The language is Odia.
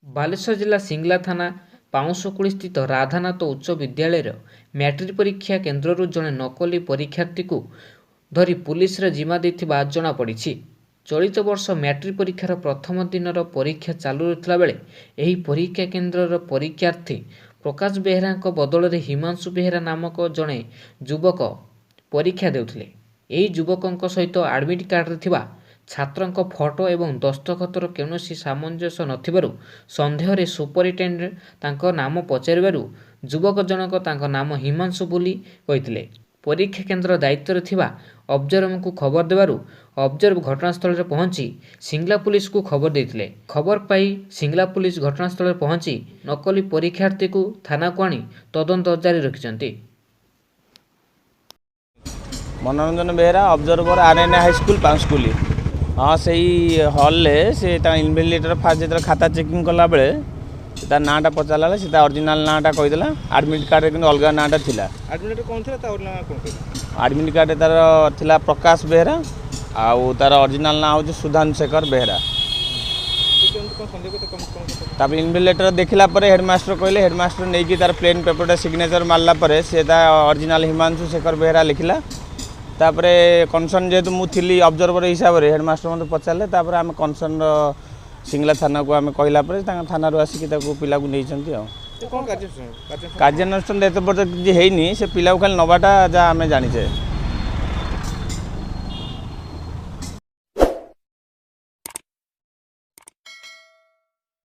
ବାଲେଶ୍ୱର ଜିଲ୍ଲା ସିଂଲା ଥାନା ପାଉଁଶକୁଳିସ୍ଥିତ ରାଧାନାଥ ଉଚ୍ଚ ବିଦ୍ୟାଳୟର ମ୍ୟାଟ୍ରିକ୍ ପରୀକ୍ଷା କେନ୍ଦ୍ରରୁ ଜଣେ ନକଲି ପରୀକ୍ଷାର୍ଥୀକୁ ଧରି ପୁଲିସର ଜିମା ଦେଇଥିବା ଜଣାପଡ଼ିଛି। ଚଳିତ ବର୍ଷ ମ୍ୟାଟ୍ରିକ୍ ପରୀକ୍ଷାର ପ୍ରଥମ ଦିନର ପରୀକ୍ଷା ଚାଲୁ ଥିଲାବେଳେ ଏହି ପରୀକ୍ଷା କେନ୍ଦ୍ରର ପରୀକ୍ଷାର୍ଥୀ ପ୍ରକାଶ ବେହେରାଙ୍କ ବଦଳରେ ହିମାଂଶୁ ବେହେରା ନାମକ ଜଣେ ଯୁବକ ପରୀକ୍ଷା ଦେଉଥିଲେ। ଏହି ଯୁବକଙ୍କ ସହିତ ଆଡମିଟ୍ କାର୍ଡରେ ଥିବା ଛାତ୍ରଙ୍କ ଫଟୋ ଏବଂ ଦସ୍ତଖତର କୌଣସି ସାମଞ୍ଜସ୍ୟ ନଥିବାରୁ ସନ୍ଦେହରେ ସୁପରିଟେଣ୍ଡେଣ୍ଟ ତାଙ୍କ ନାମ ପଚାରିବାରୁ ଯୁବକ ଜଣକ ତାଙ୍କ ନାମ ହିମାଂଶୁ ବୋଲି କହିଥିଲେ। ପରୀକ୍ଷା କେନ୍ଦ୍ର ଦାୟିତ୍ୱରେ ଥିବା ଅବଜର୍ଭରଙ୍କୁ ଖବର ଦେବାରୁ ଅବଜର୍ଭର ଘଟଣାସ୍ଥଳରେ ପହଞ୍ଚି ସିଂଲା ପୁଲିସକୁ ଖବର ଦେଇଥିଲେ। ଖବର ପାଇ ସିଂଲା ପୁଲିସ ଘଟଣାସ୍ଥଳରେ ପହଞ୍ଚି ନକଲି ପରୀକ୍ଷାର୍ଥୀକୁ ଥାନାକୁ ଆଣି ତଦନ୍ତ ଜାରି ରଖିଛନ୍ତି। Manoranjan Behera, observer, R N high school, Paunshkuli. ହଁ, ସେଇ ହଲ୍ରେ ସେ ତା ଇନଭିଜିଲେଟର ଫାଷ୍ଟ ଯେତେବେଳେ ଖାତା ଚେକିଂ କଲାବେଳେ ସେ ତା ନାଁଟା ପଚାରିଲା ବେଳେ ସେ ତା ଅରିଜିନାଲ୍ ନାଁଟା କହିଦେଲା। ଆଡ଼ମିଟ୍ କାର୍ଡ଼ରେ କିନ୍ତୁ ଅଲଗା ନାଁଟା ଥିଲା। ଆଡମିଟ୍ କ'ଣ ଥିଲା? ତା ଅରିଜିନାଲ୍ କ'ଣ ଥିଲା? ଆଡ଼ମିଟ୍ କାର୍ଡ଼ରେ ତାର ଥିଲା ପ୍ରକାଶ ବେହେରା, ଆଉ ତାର ଅରିଜିନାଲ୍ ନାଁ ହେଉଛି ସୁଧାଂଶୁ ଶେଖର ବେହେରା। ସେ କେମିତି କ'ଣ ସନ୍ଦେହ କରିତେ କ'ଣ କ'ଣ କଥା? ତାପରେ ଇନଭିଜିଲେଟର ଦେଖିଲା ପରେ ହେଡ଼ମାଷ୍ଟର କହିଲେ। ହେଡ଼ମାଷ୍ଟର ନେଇକି ତାର ପ୍ଲେନ୍ ପେପରଟା ସିଗ୍ନେଚର ମାରିଲା ପରେ ସେ ତା ଅରିଜିନାଲ୍ ହିମାଂଶୁ ଶେଖର ବେହେରା ଲେଖିଲା। ତାପରେ କନସର୍ନ ଯେହେତୁ ମୁଁ ଥିଲି ଅବଜର୍ଭର ହିସାବରେ, ହେଡ଼ମାଷ୍ଟର ମୋତେ ପଚାରିଲେ। ତାପରେ ଆମେ କନସର୍ନର ସିଂଲା ଥାନାକୁ ଆମେ କହିଲା ପରେ ତାଙ୍କ ଥାନାରୁ ଆସିକି ତାକୁ ପିଲାକୁ ନେଇଛନ୍ତି। ଆଉ ସେ କ'ଣ କାର୍ଯ୍ୟାନୁଷ୍ଠାନ କାର୍ଯ୍ୟାନୁଷ୍ଠାନ ଏତେ ପର୍ଯ୍ୟନ୍ତ କିଛି ହେଇନି। ସେ ପିଲାକୁ ଖାଲି ନେବାଟା ଯାହା ଆମେ ଜାଣିଛେ।